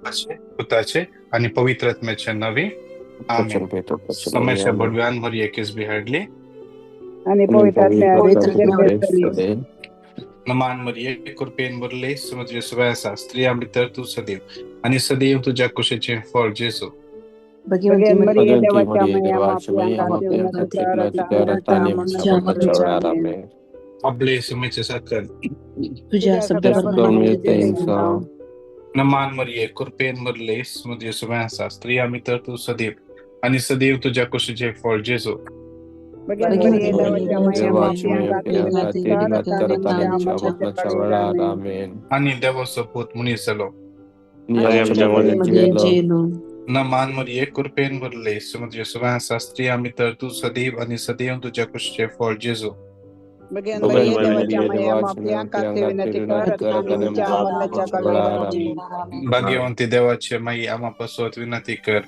बापाचे, पुताचे आनी पवित्र आत्म्याचे नांवे, आमेन. समेच्या भडव्यान मरिये केस हाडली आनी पवित्र आत्म्यान. नमान मरिये, कृपेन भरले, समुद्र सबाय आसा, स्त्रियां भितर तूं सदैव आनी सदैव तुज्या कुशीचें फळ जेजू. भगवंती मरिये देवाच्या माया माप्यांका. आपले सुमेचे साकर तुझ्या शब्दाप्रमाणे. नमान मरिये, कृपेन भरले, समुद्र सबाय आसा, स्त्रियां भितर तूं सदैव आनी सदैव तुज्या कुशीचें फळ जेजू. आनी देवाचो पूत मनीस जालो. नमान मरिये, कृपेन भरले, समुद्र सबाय आसा, स्त्रियां भितर तूं सदैव आनी सदैव तुज्या कुशीचें फळ जेजू. भाग्यवंती देवाचे माई, आमा पासत विनंती कर.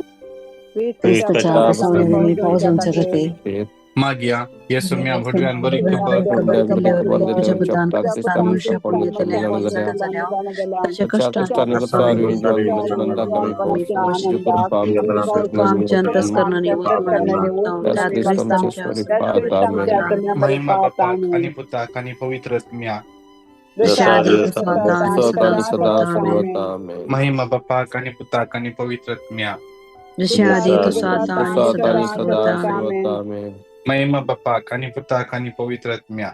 मागया येसुम्या भटव्यान बरी खबर. महिमा बापाक आणि पुताक आणि पवित्र आत्म्या. महिमा बापाक आणि पुताक आणि पवित्र आत्म्या. महिमा बापाक आणि पुताक आणि पवित्र आत्म्या.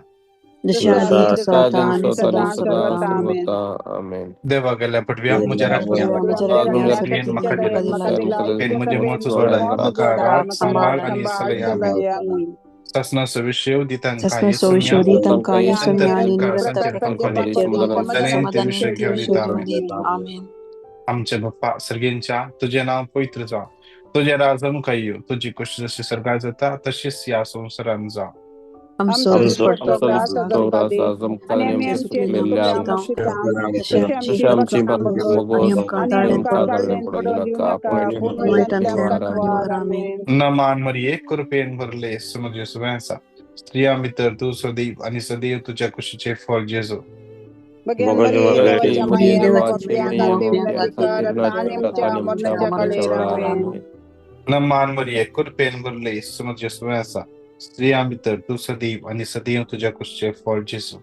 देवा गेल्या पटव्या म्हज्या राखण्या म्हाका दिला म्हजें मोच सोडाय म्हाका राख सांबाळ आनी सलय. सासनाचो विशेव दितांकां आमचे बाप्पा सर्गेंच्या, तुजें नांव पवित्र जावं, तुजें राज आमकां येवं, तुजी खोशी जशी स्वर्गार जाता तशीच ह्या संवसारांत जावं. नमान मरिये, कृपेन भरले, समुद्र सुबें आसा, स्त्रियां भितर तूं सदैव आनी सदैव तुज्या कुशीचें फळ जेजू. नमान मरिये, कृपेन भरले, समुद्र सुबें आसा, स्त्रियां भितर तूं सदैव आनी सदैव तुज्या कुशीचें फळ जेजू.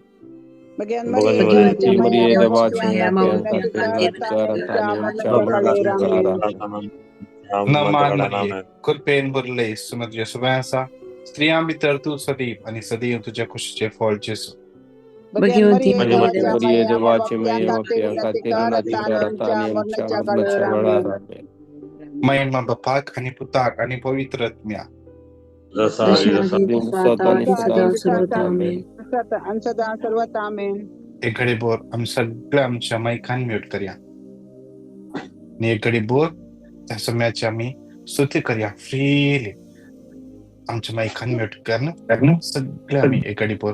नमान मरिये, कृपेन भरले, समुद्र सुबें आसा, स्त्रियां भितर तूं सदैव आनी सदैव तुज्या कुशीचें फळ जेजू. महिमा बापाक आनी पुताक आनी पवित्र आत्म्या. एक घडी बोर आमी सगळे आमच्या मायकान म्यूट करया आनी एक घडी बोर त्या सम्याची आमी स्तुती करया फ्रीली. आमच्या मायकान म्यूट कर सगळे आमी एक घडी बोर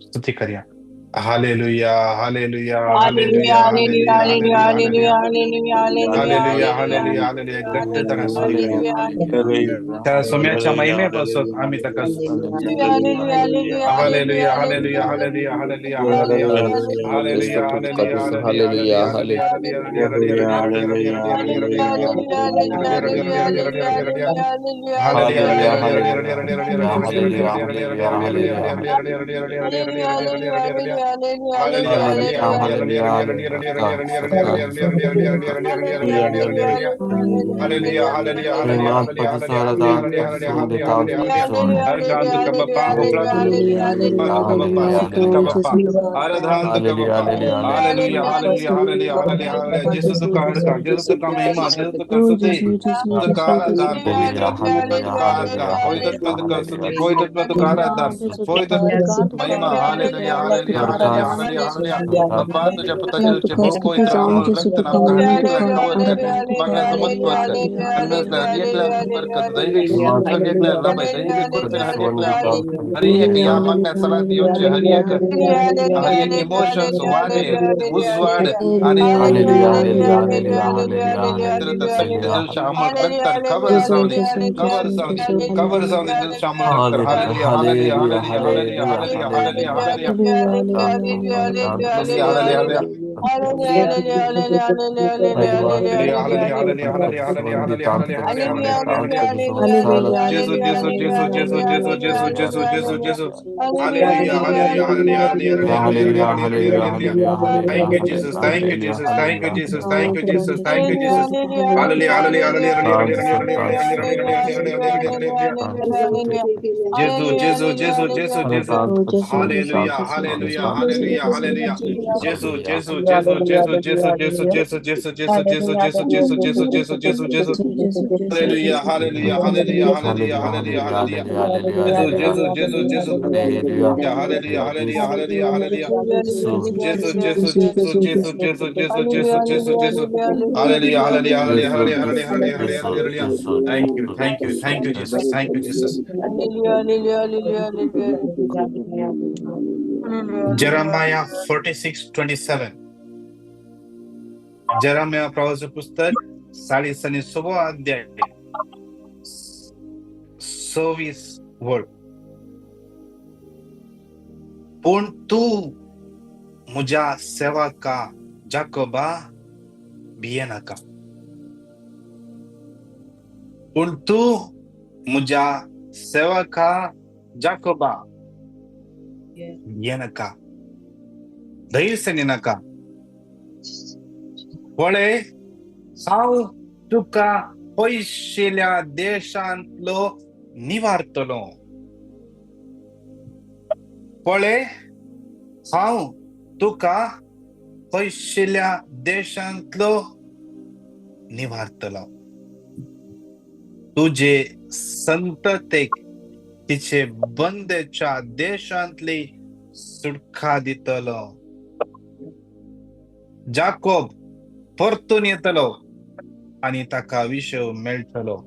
स्तुती करया. Hallelujah, hallelujah, hallelujah, hallelujah, hallelujah, hallelujah, hallelujah. घट्ट स्तुती करया. त्या सोम्याच्या महिमेपासून आम्ही ताका hallelujah, hallelujah, hallelujah, hallelujah, hallelujah, hallelujah, Thank you, Jesus. Thank you, Jesus. Thank you, Jesus. Thank you, Jesus. Thank you, Jesus. Hallelujah, hallelujah, hallelujah, hallelujah, hallelujah, hallelujah, hallelujah. Jesus, Jesus, Jesus, Jesus, Jesus. Hallelujah, hallelujah, hallelujah, hallelujah. Jesus, Jesus, Jesus, Jesus, Jesus, Jesus, Jesus, Jesus, Jesus, Jesus, Jesus, Jesus, Jesus, Jesus, Jesus, Jesus. Hallelujah, hallelujah, hallelujah, hallelujah, hallelujah, hallelujah. Jesus, Jesus, Jesus, Jesus. Hallelujah, hallelujah, hallelujah, hallelujah. Jesus, Jesus, Jesus, Jesus, Jesus, Jesus, Jesus, Jesus, Jesus. Hallelujah, hallelujah, hallelujah, hallelujah, hallelujah, hallelujah, hallelujah. Thank you, thank you, thank you, Jesus. Thank you, Jesus. Jeremiah 46:27. Jeremiah प्रवास पुस्तक 40 अध्याय 26 वळ. पूण तूं म्हज्या सेवका जाकोबा भियेनाका. पूण तूं म्हज्या सेवका जाकोबा भियेनाका, धैर्य नाका. पळय हांव तुका पयशिल्या देशांतलो निवारतलो. पळय हांव तुका पयशिल्या देशांतलो निवारतलो. तुजे संततेक तिचे बंदेच्या देशांतली सुटका दितलो. जाकोब परतून येतलो आनी ताका विशय मेळटलो.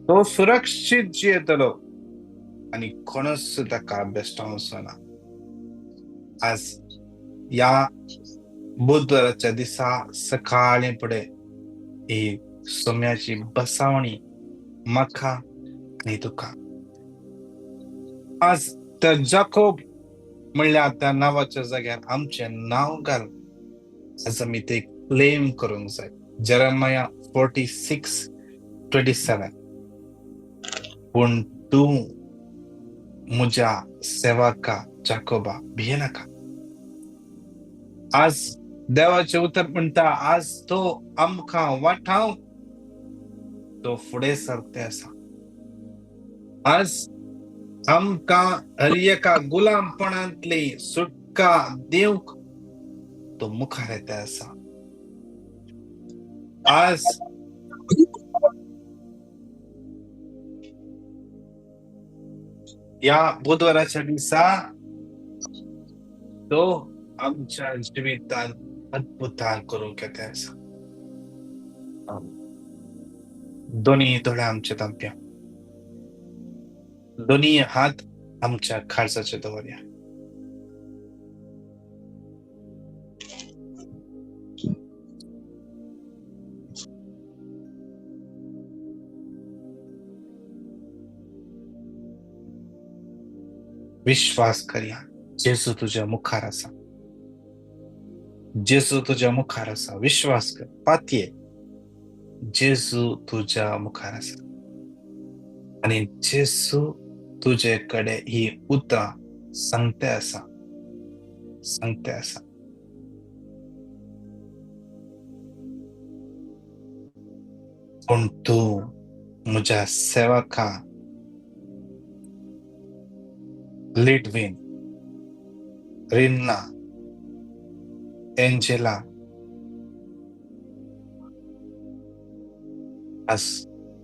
तो सुरक्षीत जियेतलो आनी कोणूच ताका बेश्टावचो ना. आज ह्या बुधवाराच्या दिसा सकाळी फुडें ही सोम्याची बसावणी म्हाका आनी तुका. आज त्या जाकोब म्हणल्यार त्या नांवाच्या जाग्यार आमचें नांव घाल. आज आमी ते क्लेम करूंक जाय. जेरेमाया 46:27. पूण तूं म्हज्या सेवका जाकोबा भियेनाका. आज देवाचें उतर म्हणटा, आज तो आमकां वाटाव, तो फुडें सरते आसा. आज आमकां हर एका गुलामपणांतली सुटका दिवंक तो मुखार येता आसा. आज ह्या बुधवाराच्या दिसा तो आमच्या जिवितांत अद्भुतां करूंक येता आसा. दोन्ही दोळे आमचे तांप्या, दोन्ही हात आमच्या खाळसाचे दवरया. विश्वास करया, जेजू तुज्या मुखार आसा. जेजू तुज्या मुखार आसा. विश्वास कर, पातये, जेजू तुज्या मुखार आसा. आनी जेजू तुजे कडेन ही उतरां सांगते आसा, सांगते आसा. पूण तूं म्हज्या सेवका लिडवीन, रिन्ना, एंजेला, आज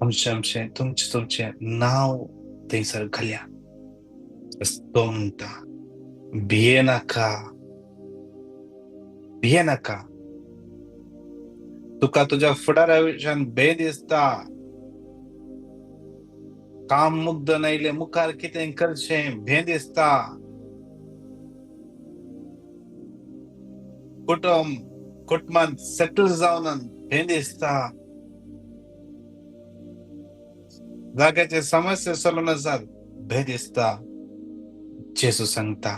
आमचें आमचें तुमचें तुमचें नांव थंयसर घालया. तो म्हणटा, भियेनाका, भियेनाका. तुका तुज्या फुडारा विशयान भंय दिसता, काम मुग्ध नायले मुखार कितें करचें भंय दिसता, कुटुंब कुटुंबांत सेटल जावन भंय दिसता, जाग्याचे समस्या सोडून आसात भंय दिसता. जेजू सांगता,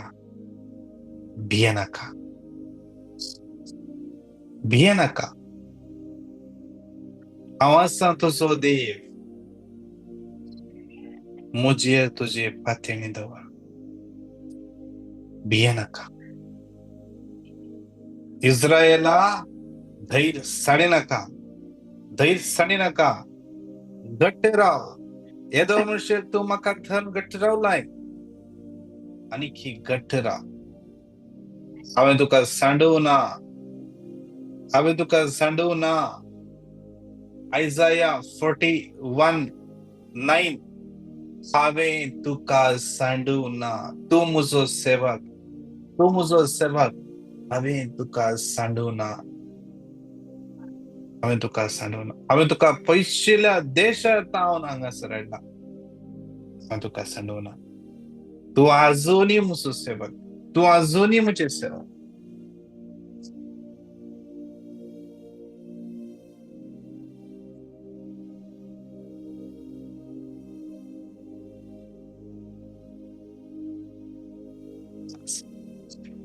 भियेनाका, भियेनाका. हांव आसा तुजो देव, म्हजेर तुजे पातयेणी दवर, भियेनाका. इस्रायला धैर्य साडे नाका, धैर्य साडे नाका, घट्ट राव. येदो म्हणशील तूं म्हाका धरून घट्ट रावलाय, आनीक घट्ट राव. हांवें तुका सांडूं ना, हांवें तुका सांडूं ना. आयजाया 41:9, हांवें तुका सांडूं ना, तूं म्हजो सेवक, तूं म्हजो सेवक, हांवें तुका सांडूं ना, हांवें तुका सांडूं ना, हांवें तुका पयशिल्ल्या देशांत हांव हांगासर हाडला, हांवें तुका सांडूं ना. तूं आजुनूय म्हजो सेवक, तूं आजुनूय म्हजें सेवक.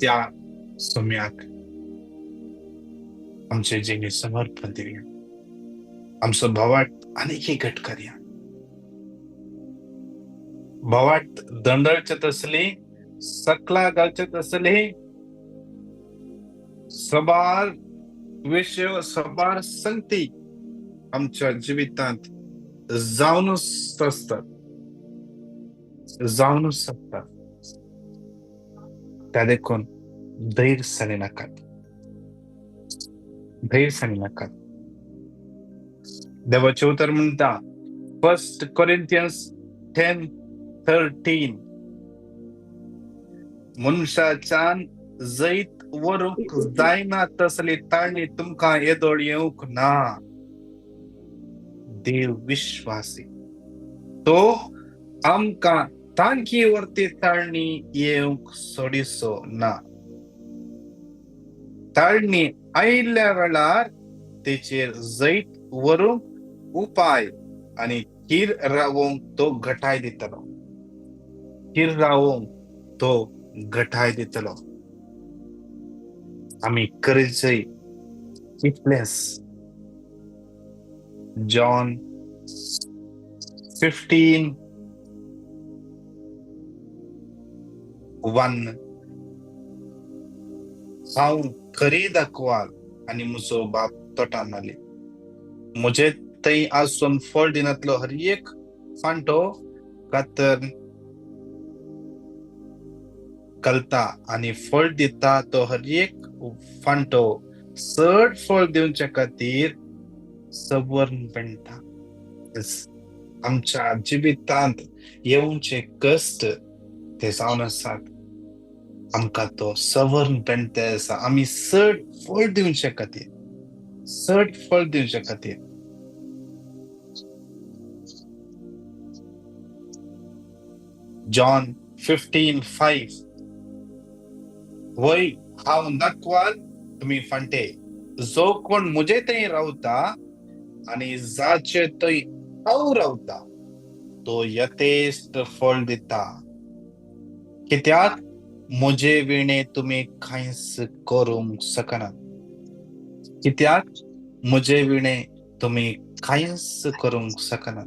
त्या सोम्याक आमचे जिणे समर्पण दिवया, आमचो भावार्थ आनीक घट करया. भावार्थ दंडळचे तसली, सकला घालचे तसली, सबार विशय, सबार संगती आमच्या जिवितांत जावनूच आसतात, जावनूच आसतात. त्या देखून धैर्य सांडी नाकात, धैर्य सांडी नाकात. देवाचें उतर म्हणटा, फर्स्ट कोरिंथियन्स 10:13, मनशाच्यान जैत व्हरूंक जायना तसली ताळणी तुमकां येदोळ येवंक ना. देव विश्वासी, तो आमकां तांकी वरती ताळणी येवंक सोडिसो ना. ताळणी आयिल्ल्या वेळार तेचेर जैत व्हरूंक उपाय आनी थीर रावोंक तो घटाय दितलो, थीर रावोंक तो घटाय दितलो. आमी करचें इतलेंच. जॉन 15:1, हांव खरी दाखवाल आनी म्हजो बाप तोटान माली. म्हजे थंय आसून फळ दिनातलो हर एक फांटो कातर घालता आनी फळ दिता तो हर एक फांटो चड फळ दिवचे खातीर सवर्ण पेंडटा. आमच्या जिवितांत येवचे कश्ट ते जावन आसात, आमकां तो सवर्ण पेंडते आसा. आमी चड फळ दिवचे खातीर, चड फळ दिवचे खातीर. जॉन 15:5, वय हांव दाखवाल तुमी फांटे, जो कोण म्हजे थंय रावता आनी जाचे थंय हांव रावता तो यथेश्ट फळ दिता, कित्याक म्हजे विणे तुमी कांयच करूंक शकनात. कित्याक म्हजे विणे तुमी कांयच करूंक शकनात.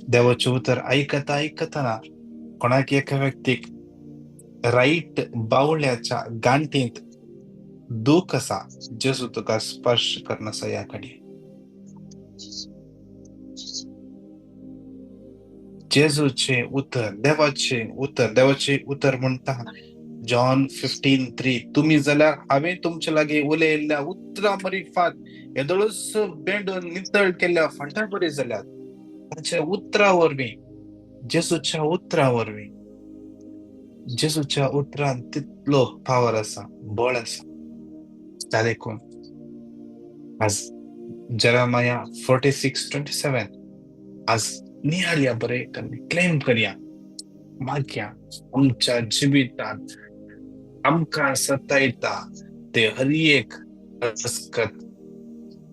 देवाचें उतर आयकता आयकतना कोणाक एका व्यक्तीक रायट बावल्याच्या गांठींत दूख आसा, जेजू तुका स्पर्श करना आसा ह्या कडेन. जेजूचें उतर, देवाचें उतर, देवाचें उतर म्हणटा जॉन 15:3, तुमी जाल्यार हांवें तुमचे लागीं उलयल्ल्या उतरां मरिफात येदोळच बेंडून नितळ केल्ल्या फांटा बरी जाल्यात. ताच्या उतरा वरवीं, जेजूच्या उतरा वरवीं, जेजूच्या उतरान तितलो पावर आसा, बळ आसा. त्या देखून आज जेरेमाया 46:27 आज निहाळया, बरें क्लेम करया, मागया आमच्या जिवितांत आमकां सतायता ते हर एक अस्कत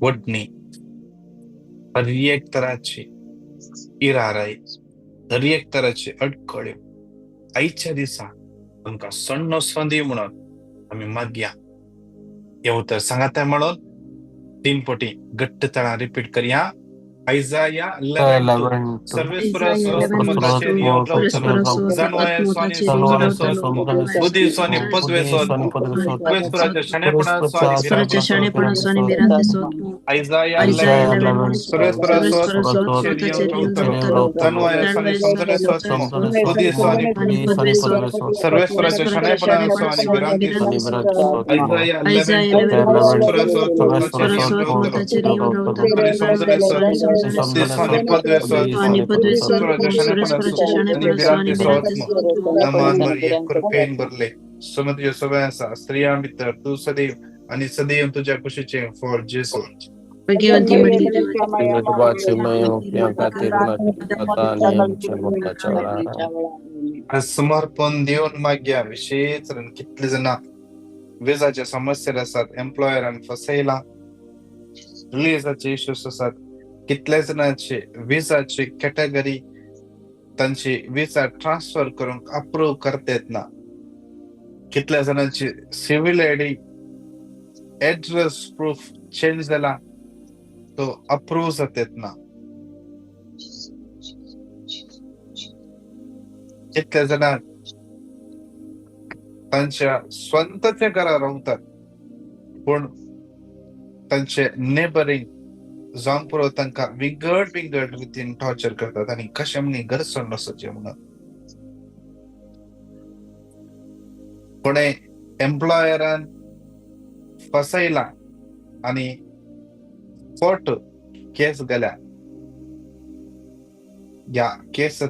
वडणी, हर एक तराची इराराय, हर एक तराची अडखळ्यो आयच्या दिसा आमकां सण्ण संदी म्हणून आमी मागया. हें उतर सांगाता म्हणून 3 पटी घट्ट तळां रिपीट करया. Isaiah 11:2 सर्वेस्परा आत्मताचेर येवन रावतलो, जाणवायेचो आनी समजणेचो आत्मो, बुद्धीचो आनी पदवेचो आत्मो, परमेश्वराच्या शाणेपणाचो आनी भिरांतेचो. Isaiah 11:2 सर्वेस्पराचो आत्मताचेर येवन रावतलो, जाणवायेचो आनी समजणेचो आत्मो, बुद्धीचो आनी सर्वेस्पराच्या शाणेपणाचो आनी भिरांतेचो. Isaiah 11:2 सर्वेस्पराचो आत्मताचेर येवन रावतलो, आनी समजणेचो आत्मो, कृपेन भरले सुमतीच्यो सवय आसा, स्त्रियां भितर तूं सदैव आनी सदैव तुज्या कुशीचें फळ जेजू. समर्पण दिवन मागया. विशेष कितले जाणां विजाच्या समस्या आसात, एम्प्लॉयरान फसयला, रिलीजाचे इश्यूस आसात, कितल्या जाणांचे विजाची कॅटेगरी तांची विजा ट्रान्सफर करूंक अप्रूव करता येतना, कितल्या जाणांची civil ID address proof change जाला तो अप्रूव जाता येतना, कितल्या जाणांक तांच्या स्वताच्या घरा रावतात पूण तांचे नेबरींग जावन पुरो तांकां विंगड विंगड रितीन टॉर्चर करतात आनी कशें म्हणी घर सोडून वचचें म्हणून. कोणें एम्प्लॉयरान फसयला आनी कोर्ट केस घाल्या, ह्या केस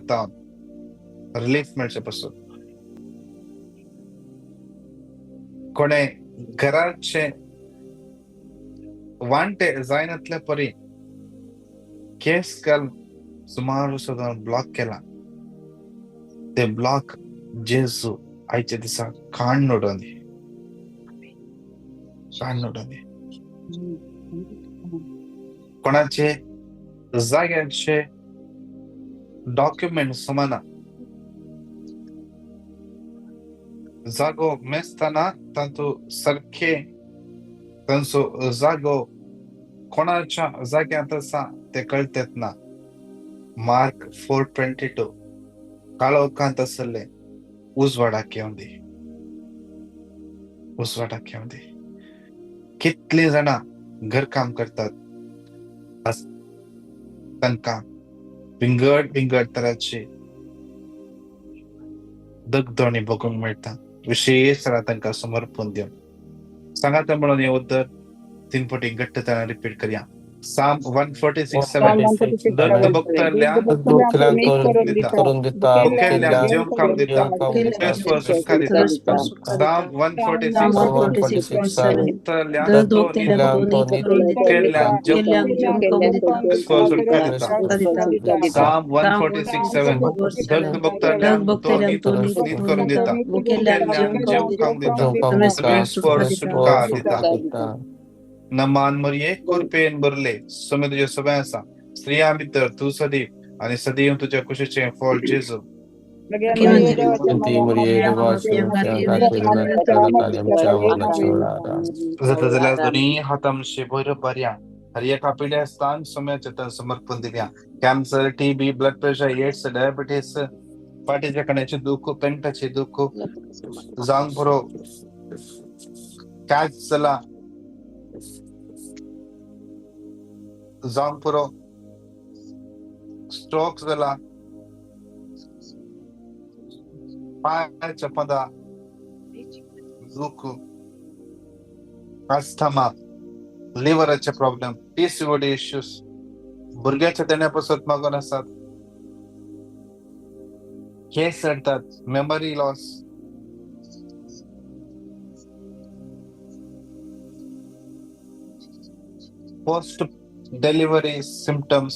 रिलीफ मेळचे पसून. कोणें घराचे वांटे जायनातले परी केस घाल सुमार सदां ब्लॉक केला, ते ब्लॉक जेजू आयच्या दिसा काण्ण उडोवन दी, काण्ण उडोवन दी. कोणाचे जाग्याचे डॉक्युमेंट सुमाना, जागो मेजतना तातूंत सारखे तांचो जागो कोणाच्या जाग्यांत आसा ते कळतेत ना. मार्क 4:22 काळोखांत आसले उजवाडाक येवन दी, उजवाडाक येवन दी. कितलीं जाणां घरकाम करतात, तांकां विंगड विंगड तरांची दगदोणी भोगूंक मेळटा. विशेष तांकां समर्पण दिवन सांगाता म्हणून हें उतर 3 पटी घट्ट तरान रिपीट करया. Psalm 146:7 दर्द भोगतल्यांक दिता, भुकेल्ल्यांक जेवण खावंक दिता, परमेश्वर सुटका दिता. Psalm 146:7 भुकेल्ल्यांक जेवण, परमेश्वर सुटका दिता. Psalm 146:7 दर्द भोगतल्यांक तो नीत करून दिता, भुकेल्ल्यांक जेवण खावंक दिता, परमेश्वर सुटका दिता. नमान मरिये कृपेन भरले सुमे तुज्यो सवय आसा, स्त्रियां भितर तूं सदैव आनी सदैव तुज्या कुशीचें फळ जेजू. जाता जाल्यार दोनी हातांशी वयर बरया, हर एका पिड्या स्थान सुम्याचें तर समर्पण दिवया. Cancer, TB, blood pressure, AIDS, diabetes, फाटीच्या कण्याचें दुख, पेंटाचें दुख, जावंक पुरो कॅच जाला, जावंक पुरो स्ट्रोक जाला, पांयाच्या पदा दुख, अस्थमा, लिव्हराचे प्रॉब्लेम, PCOD issues, भुरग्याच्या देण्या पासत मागून आसात, केस चडटात, memory loss, post delivery symptoms,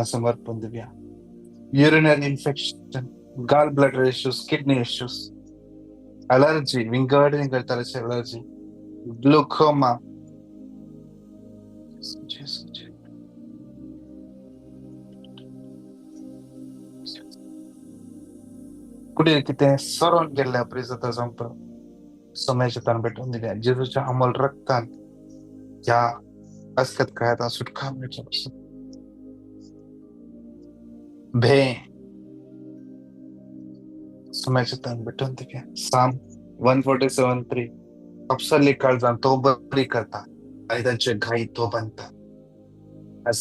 समर्पण दिवया. Urinary infection, gall bladder issues, kidney issues, allergy, विंगड विंगड तरेचे अलर्जी, ग्लुकोमा. कुडीर कितें सरोन गेल्ल्या प्रेजता जावंक पुरो. सोम्याच्या तान भेटून दिल्या जेजूच्या अमोल रक्तान ह्या अस्कत काळांत सुटका मेळचो. भे सोम्याच्या तान भेटून दिल्या. साम 147:3 अपसरली काळजान तो बरी करता आणि तांचे घाई तो बांदता. आज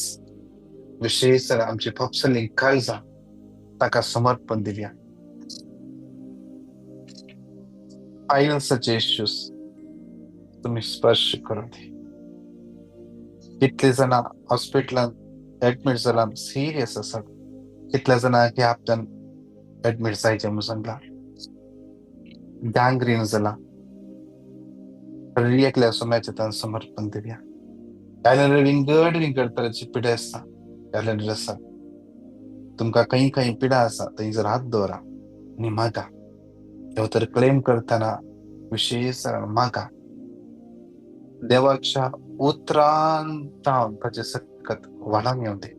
विशेष आमची पपसरली काळजां ताका समर्पण दिल्या. पायल्साचे इश्यूज तुम्ही स्पर्श करून दे. कितले जाणां हॉस्पिटलांत एडमीट जाला, सिरियस आसात. कितल्या जाणांक ह्या हप्त्यान एडमीट जायचें म्हणून सांगलां. गँग्रीन जाला. एकल्या सोम्याच्या तान समर्पण दिवया. विंगड विंगड तरेची पिडा आसा, टॅलेंट आसा. तुमकां खंय खंय पिडा आसा थंय जर हात दवरा आनी मागा. ह्यो तर क्लेम करतना विशेष मागा. देवाच्या उतरान जावन ताचे सकत वाडान येवं दे.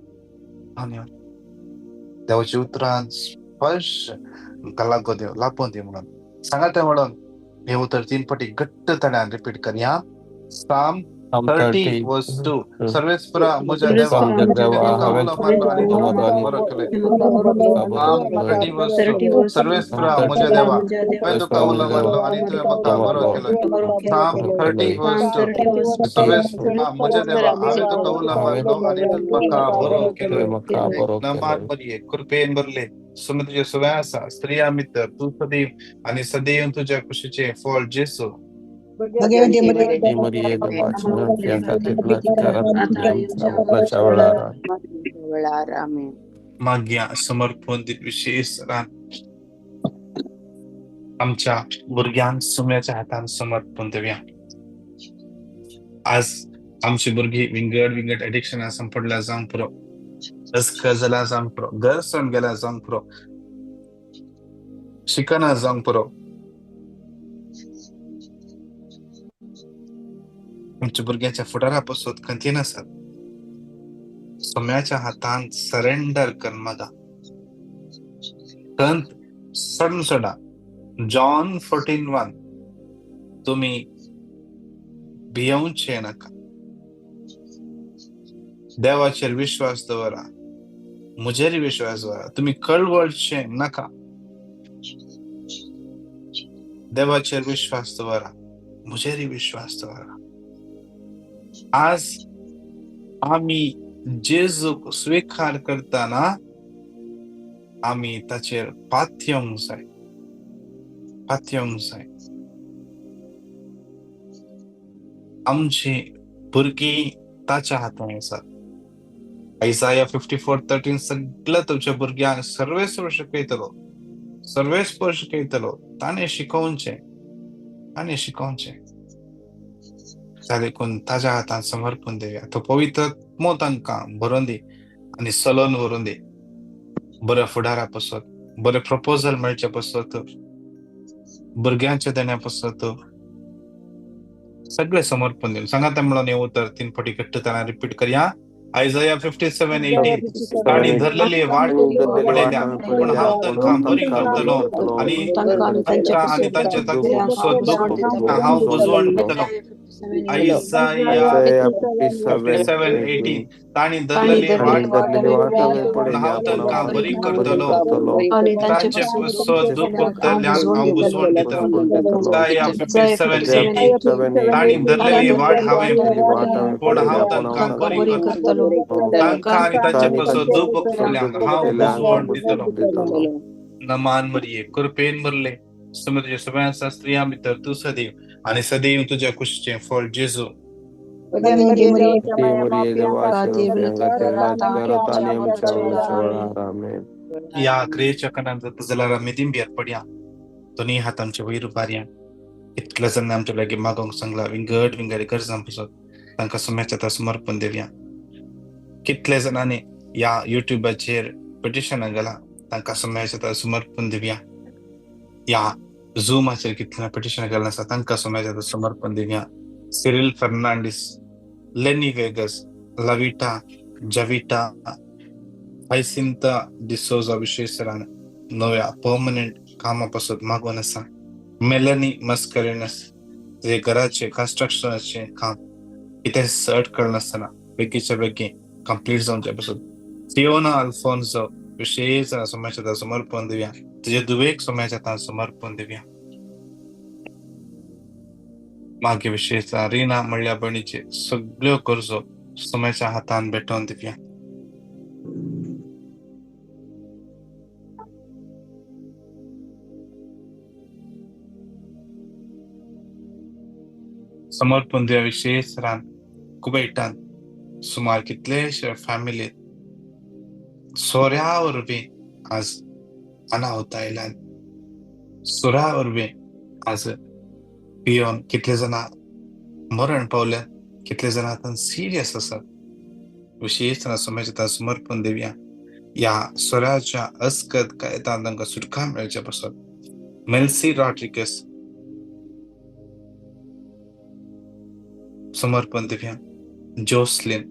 देवाच्या उतरान स्पर्श लागो देव लागून दे म्हणून सांगाते. म्हणून हे उतर 3 पटी घट्ट तणान रिपीट करया. साम 30:2 सर्वेस्परा म्हज्या देवा सर्वेस्परा म्हज्या देवा हांवें तुका उलो मारलो आनी तुवें म्हाका बरो केलो. साम 30:2 सर्वेस्परा म्हज्या देवा हांवें तुका उलो मारलो आनी तुवें म्हाका बरो केलो. नमान मरिये कृपेन भरले सुमे तुजे सवय आसा. स्त्रिया मित्र तूं सदैव आनी सदैव तुज्या कुशीचें फळ जेसू. मागया समर्पण विशेष आमच्या भुरग्यांक सुम्याच्या हातान समर्पण दिवया. आज आमची भुरगीं विंगड विंगड एडिक्शना सांपडल्या जावंक पुरो, रस्क जाला जावंक पुरो, घर सोडून गेल्या जावंक पुरो, शिकना जावंक पुरो. आमच्या भुरग्यांच्या फुडारा पासून खंतीन आसात. सोम्याच्या हातान सरेंडर कर मागा. खंत सोडून सोडा. जॉन 14:1 तुमी भियोवचे नाका. देवाचेर विश्वास दवरा, म्हजेर विश्वास दवरा. तुमी कळवळचे नाका. देवाचेर विश्वास दवरा, म्हजेर विश्वास दवरा. आज आमी जेजूक स्विकार करतना आमी ताचेर पातयेवंक जाय, पातयेवंक जाय. आमची भुरगीं ताच्या हातान आसात. आयजाया 54:13 सगळ्या तुमच्या भुरग्यांक सर्वेस्पर शिकयतलो, सर्वेस्पर शिकयतलो. ताणें शिकोवचें, ताणें शिकोवचें. देखून ताज्या हातान समर्पण दिवया. तो पवित्र आत्मो तांकां भरोवन दी आनी सलोन व्हरून दी. बऱ्या फुडारा पासत, बरें प्रपोजल मेळचे पासत, भुरग्यांच्या देण्या पासत सगळे समर्पण दिवन सांगाता. म्हणून हे उतर 3 पटी घट्ट ताणें रिपीट करया. आयजाया 57:18 तांणी धरलेली वाट पळयल्या, पूण हांव तांकां बरी करतलो आनी तांकां आनी तांचे दुख हांव बुजवण दितलो. आयजाया 57:18 तांणी धरलेली वाट पूण हांव तांकां बरी करतलो, तांचे दुख भोगतल्यांक हांव बुजवण दितलो. आयजाया 57:18 तांणी धरलेली वाट हांवें पूण हांव तांकां बरी करतलो, तांकां आनी तांचे पासून दुख भोगतल्यांक हांव बुजवण दितलो. नमान मरिये कृपेन भरले तुझ्या सगळ्या स्त्रियां भितर तूं सदैव आनी सदैव तुज्या कुशीचें फळ जेजू. ह्या क्रियेच्या कणान जाता जाल्यार आमी दिंब्यार पडया. दोनूय हात आमचे वयर उबारया. इतले जाण आमच्या लागीं मागोवंक सांगला विंगड विंगड गरजां पासत तांकां सोम्याच्या हातार समर्पण दिवया. कितले जाणांनी ह्या युट्यूबाचेर पिटिशनां घाला तांकां सोम्याच्या हातार समर्पण दिवया. ह्या झुमाचेर कितले पिटिशन केल्लें आसा तांकां सोम्याच्या समर्पण दिवया. Cyril Fernandes, Lenny Vegas, Lavita, Javita, Hyacinta D'Souza विशेषरान नव्या पर्मनंट कामा पासत मागून आसा. मेलनी मस्करेनस जे घराचे कन्स्ट्रक्शनाचे काम कितें सट कळनासतना बेगीच्या बेगीन कंप्लीट जावचे पासून. फियोना अल्फोन्सो विशेष समाजाच्या समर्पण दिवया. तुजे दुवेक समाजाच्या समर्पण दिवया. मागीर विशेष रिना म्हणल्या भयणीचे सगळ्यो गरजो समाजाच्या हातान भेटोवन दिवया. समर्पण दिवया विशेष रान कुवेटान सुमार कितलेशे फॅमिली सोऱ्या वरवीं आज अनाहत आयल्यान, सोऱ्या वरवीं आज पियोन कितले जाणां मरण पावल्या, कितले जाणां आतां सिरियस आसात. विशेष समाजाच्या समर्पण दिवया. ह्या सोऱ्याच्या अस्कत कायद्यान तांकां सुटका मेळचे पासत. मेल्सी रॉड्रिगस समर्पण दिवया. जोसलिन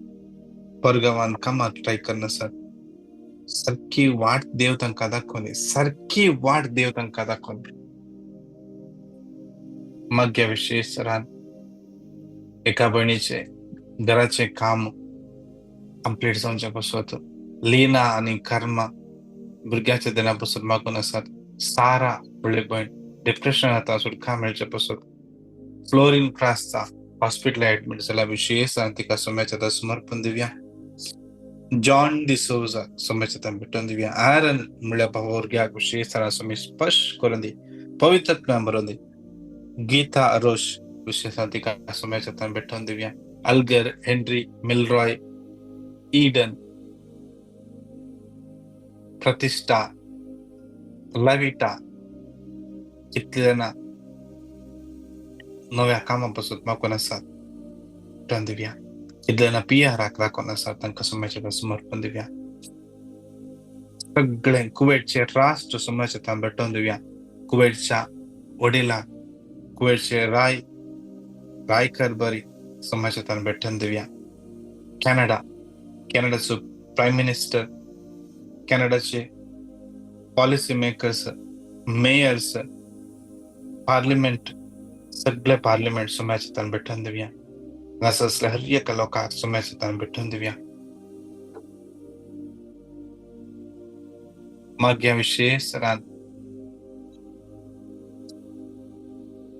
परगांवान कामाक ट्राय करनासत, सारकी वाट देव तांकां दाखोवनी, सारकी वाट देव तांकां दाखोवनी. मागीर विशेष रान एका भयणीचे घराचें काम कंप्लीट जावचे पासत लीना आनी कर्मा भुरग्याच्या देना पासून मागून आसात. सारा व्हडली भयण डिप्रेशन आतां सुटका मेळचे पासत. फ्लोरीन क्रासचा हॉस्पिटल ऍडमिट जाल्या विशेष तिका सोम्याच्या समर्पण दिवया. जॉन डिसोजा सोम्याच्या भेटून दिवया. आरन म्हणल्या भुरग्याक विशेष सोमी स्पर्श करून दी, पवित्र बरोवन दी. गीता रोश विशेष तिका सोम्याच्या भेटून दिवया. अल्गर, हेनरी, मिलरॉय, ईडन, प्रतिष्ठा, लविटा कितले जाणां नव्या कामा पासून मागून आसात भेटून दिवया. कितले जाणां पिआराक राखून आसात तांकां सोम्याच्या समर्पण दिवया. सगळे कुवेटचे राष्ट्र सोम्याच्या भेटून दिवया. कुवेटच्या वडिलांक, कुवेटचे राय रायकर बरी सोम्याच्या भेटून दिवया. कॅनडा, कॅनडाचो प्रायम मिनिस्टर, कॅनडाचे पॉलिसी मेकर्स, मेयर्स, पार्लिमेंट, सगळे पार्लिमेंट सोम्याच्या भेटून दिवया. हांगासर आसल्या हर एका लोकांक सोम्याच्या भेटून दिवया. मागीर विशेष रान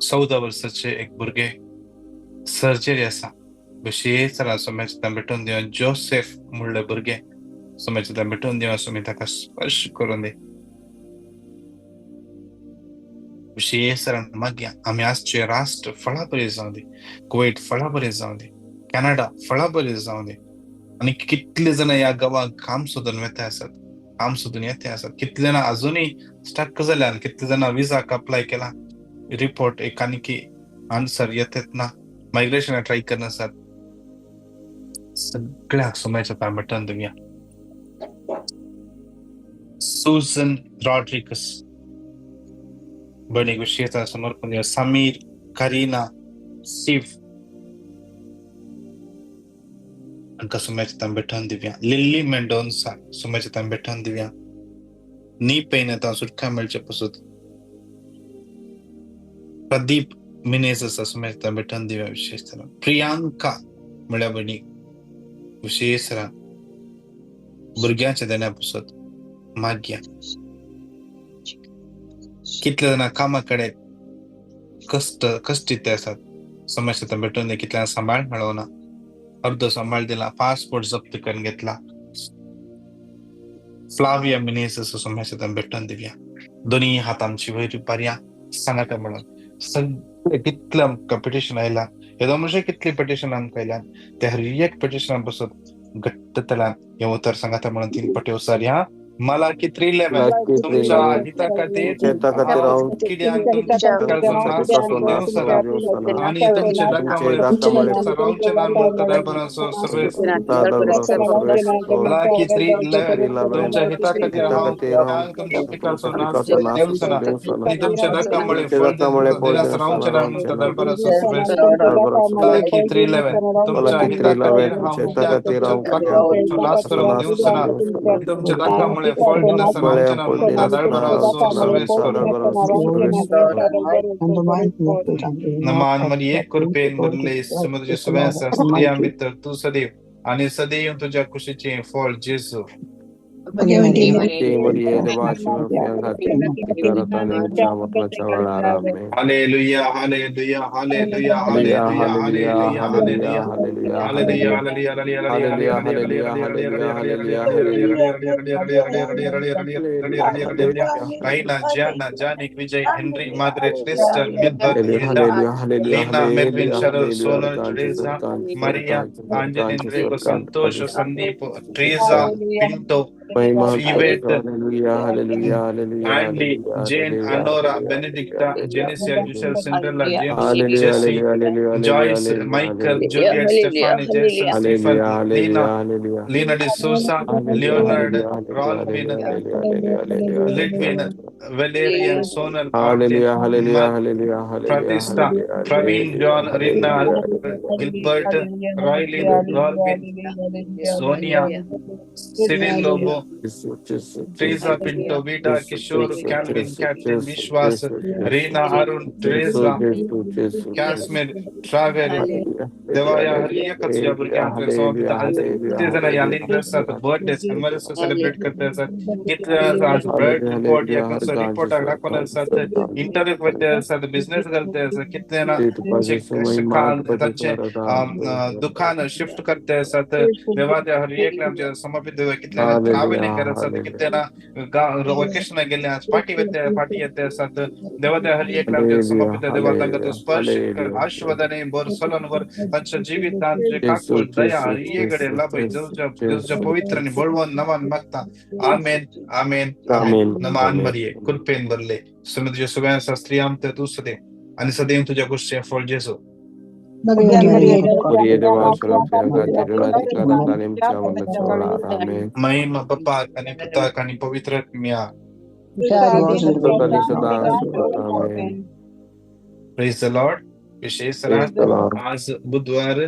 14 वर्साचे एक भुरगे सर्जरी आसा, विशेष सोम्याच्या भेटून दिवया. जोसेफ म्हणले भुरगे सोम्याच्या भेटून दिवया. सोमी ताका स्पर्श करून दी. विशेष मागया आमी आजचे राष्ट्र फळा बरी जावं दी, कुवेट फळा बरी जावं दी, कॅनडा फळा बरी जावं दी. आनी कितले जाणां ह्या गांवांत काम सोदून वेता आसात, काम सोदून येते आसात. कितले जाणां अजुनूय स्टक जाल्यान, कितले जाणां विजाक अप्लाय केला, रिपोर्ट एक आनी आन्सर येतात ना, मायग्रेशन ट्राय करनासात. सगळ्याक सोम्याच्या भेटून दिवया. सुजन रॉड्रिगस भयणीक विशेष समर्पण दिवया. समीर, करीना, शिव हांकां सोम्याच्या भेटून दिवया. लिल्ली मेंडोन्सा सोम्याच्या भेटून दिवया. नी पेन आतां सुटका मेळचे पासत. प्रदीप मिनेझ सोम्याच्या भेटून दिवया. विशेष प्रियांका म्हळ्या भयणीक विशेष भुरग्यांच्या देण्या पासत मागया. कितले जाणां कामा कडेन कश्ट कश्टीत आसात, समस्या भेटून दी. कितल्या सांबाळ मेळोना, अर्दो सांबाळ दिला, पासपोर्ट जप्त करून घेतला. फ्लाविया मिनेझ समस्या भेटून दिवया. दोन्ही हात आमची वयर पारया सांगाता म्हणून सगळे कितले आमकां पिटिशन आयला, येदो म्हणजे कितले पिटिशन आमकां आयल्यान ते हर एक पिटिशना पासून घट्ट तलान हें उतर सांगाता म्हणून 3 पटे वसार ह्या. मलाकी 3:11 तुमच्या हिता खातीर हांव किड्यांक तुमच्या नाश करूंक दिवचो ना आनी तुमच्या दाकामुळे रावचे ना म्हणून दळभराचो सर्वेस. मलाकी 3:11 तुमच्या हिता खातीर हांव किड्यांक तुमच्या पिकाचो नाश करूंक दिवचो ना आनी तुमच्या दाकामुळे फळ दिनासतना रावचे ना म्हणून दळभराचो सर्वेस. मलाकी 3:11 तुमच्या हिता खातीर हांव किड्यांक तुमच्या पिकाचो नाश करूंक दिवचो ना आनी तुमच्या दाकामुळे फळ दिनासतना रावचे ना म्हणून दळभराचो सर्वेस करो. नमान मरिये कृपेन भरले समुद्र सुव्यासा स्त्रियां भितर तूं सदैव आनी सदैव तुज्या कुशीचें फळ जेजू. Hallelujah hallelujah hallelujah hallelujah hallelujah hallelujah hallelujah hallelujah hallelujah. Raina, Gianna, Janik, Vijay, Henry, Margaret, Tristan, Milbert, Hilda, Lena, Melvin, Cheryl, Sonal, Teresa, Maria, Angeline, Rego, Santosh, Sandeep, Teresa, Pinto, Yvette, Andy, Jane, Anora, Benedicta, Genesia, Giselle, Cinderella, James, Jesse, Joyce, Michael, Juliet, Stephanie, Jason, Stephen, Lena, Lena de Souza, Leonard, Rolvin, Lidwin, Valerian, Sonal, Martin, Pratista, Praveen, John, Rinna, Gilbert, Roylin, Rolvin, Sonia, Cyril Lobo, Teresa Pinto, Vita, Kishore, Calvin, Captain, Vishwas, Reena, Arun, Teresa, Kashmir, Travel, देवाया हर एकच तुझ्या भुरग्यांक समर्पित. आज कितले जाणां ह्या link आसात birthday anniversary celebrate करता आसात, कितले जाणां आज ब्लड रिपोर्ट या खंयचो रिपोर्टाक दाखोवन आसात, इंटरव्यू वयता आसात, बिझनेस करता आसात, कितले जाणां तांचे दुकान शिफ्ट करता आसात. देवा त्या हर एकल्या आमच्या समर्पित. देवा कितले जाणां ट्रॅव्हलिंग करत आसात, कितले जाणां वकेशनाक गेल्ले आज फाटी वयता फाटी येता आसात. देवा त्या हर एकल्या आमच्या समर्पित. देवा तांकां तूं स्पर्श कर, आशीर्वादाने भर, सोलन भर, तांच्या जिवितांत जे काकूळ दया हर कडेन लाभय. जेजूच्या पवित्र आनी बळवंत नांवान मागता, आमेन आमेन आमेन. नमान मरिये कृपेन भरले समुद्र सुव्यासा स्त्रियां तूं सदैव आनी सदैव तुज्या कुशीचें फळ जेजू. महिमा बापाक आनी पुताक आनी पवित्र आत्म्याक. Praise the Lord. विशेष आज बुधवार,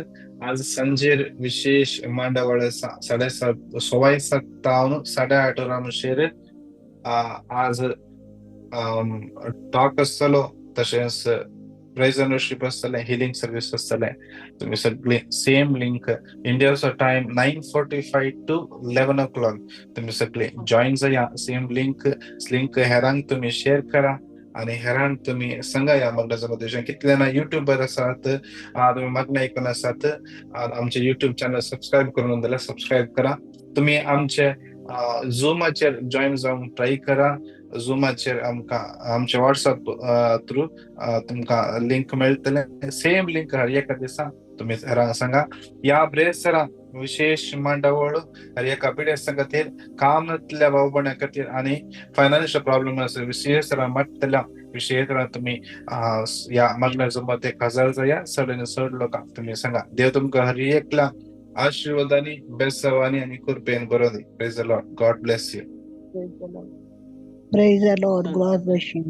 आज संजेर विशेष मांडावळ आसा 7:30 7:15 8:15 वरां म्हणसर आज टॉक आसतलो, तशेंच प्रेज एंड वर्शिप आसतलें, हिलिंग सर्वीस आसतलें. तुमी सगळीं सेम लिंक, इंडियाचो टायम 9:45 to 11 o'clock. तुमी सगळीं जॉईन जाया. सेम लिंक लिंक हेरांक तुमी शेअर करा आनी हेरांक तुमी सांगा. ह्या मागण्याचो मदेश कितले जाणां युट्यूबार आसात, तुमी मागणें आयकून आसात, आमचे युट्यूब चॅनल सबस्क्रायब करून जाल्यार सबस्क्रायब करा. तुमी आमचे झुमाचेर जॉईन जावंक ट्राय करा. झुमाचेर आमकां आमचे वॉट्सएप थ्रू तुमकां लिंक मेळटलें. सेम लिंक हर एका दिसा तुमी हेरांक सांगा. ह्या ब्रेसरा विशेष मांडावळ हर एका पिडेस्तां खातीर, काम नातल्या भाव भयणां खातीर आनी फायनान्शियल प्रॉब्लम आसा विशेष मागतल्या विशेष तुमी ह्या मागण्या मते काजार जाया. चड आनी चड लोकांक तुमी सांगा. देव तुमकां हर एकल्या आशीर्वादांनी, बेसावांनी आनी कृपेन बरोवं दी. Praise the Lord. God bless you. Praise the Lord. God bless you.